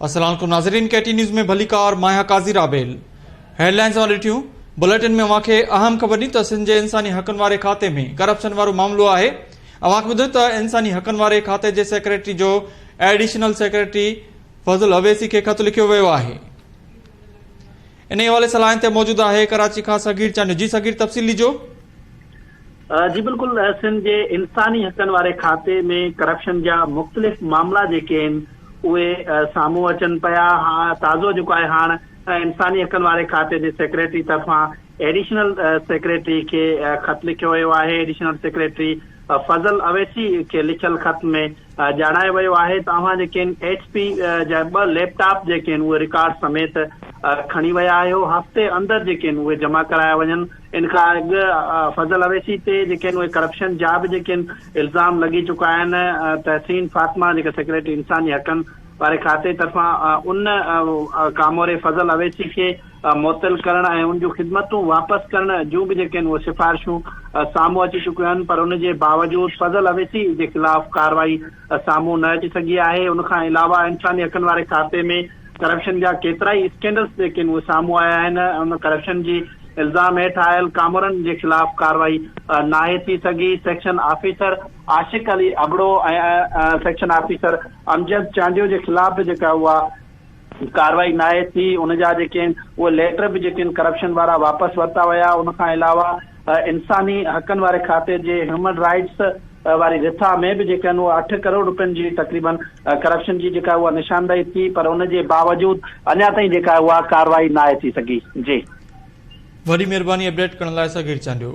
السلام عليڪم ناظرين ڪي ٽي نيوز ۾ ڀليڪار مان آهيان قاضي رابيل هيڊلائنز اوهان ڏٺيون بليٽن ۾ اوهان کي اهم خبر ڏني ته سنڌ جي انساني حقن واري کاتي ۾ ڪرپشن وارو معاملو آهي اوهان کي ٻڌايو ته انساني حقن واري کاتي جي سيڪريٽري جو ايڊيشنل سيڪريٽري فضل اويسي کي خط لکيو ويو آهي انهي حوالي سان لائين تي موجود آهي ڪراچي کان صغير چانڊيو جي صغير تفصيل ڏجو. جي بلڪل سنڌ جي انساني حقن واري کاتي ۾ ڪرپشن جا مختلف معاملا جيڪي آهن اهي سامهون اچن پيا تازو جيڪو آهي هاڻ انساني حقن واري کاتي جي سيڪريٽري طرفان ايڊيشنل سيڪريٽري کي خط لکيو ويو آهي ايڊيشنل سيڪريٽري فضل اويسي کي لکيل خط ۾ ڄاڻايو ويو آهي ته اوهان جيڪي آهن ايڇ پي جا ٻه ليپ ٽاپ جيڪي آهن اهي رڪارڊ سميت کڻي ويا آهيو هفتي اندر جيڪي آهن اهي جمع ڪرايا وڃن ان کان اڳ فضل اويسي تي جيڪي آهن اهي ڪرپشن جا به جيڪي آهن الزام لڳي چڪا آهن تحسين فاطمه جيڪا سيڪريٽري انساني حقن واري کاتي طرفان ان ڪاموري فضل اويسي کي معطل ڪرڻ ۽ ان جون خدمتون واپس ڪرڻ جون به جيڪي آهن اهي سفارشون سامهون اچي چڪيون آهن پر ان جي باوجود فضل اويسي جي خلاف ڪارروائي سامهون نه اچي سگهي آهي ان کان علاوه انساني حقن واري کاتي ۾ ڪرپشن جا ڪيترائي اسڪينڊلز جيڪي آهن اهي سامهون آيا آهن ان ڪرپشن جي الزام هيٺ آيل ڪامورن جي خلاف ڪارروائي ناهي ٿي سگهي section officer Ashiq Ali Abro ۽ section officer Amjad Chandio جي خلاف به جيڪا اها ڪارروائي ناهي ٿي ان جا جيڪي آهن اهي ليٽر به جيڪي آهن ڪرپشن وارا واپس ورتا ويا ان کان علاوه انساني حقن واري کاتي جي هيومن رائٽس واري رٿا ۾ به جيڪي آهن اهي اٺ ڪروڙ روپين جي تقريبن ڪرپشن جي جيڪا اها نشاندهي ٿي پر ان جي باوجود اڃا تائين جيڪا اها ڪارروائي ناهي ٿي سگهي جي. وڏي مهرباني اپڊيٽ ڪرڻ لاء صغير چانڊيو.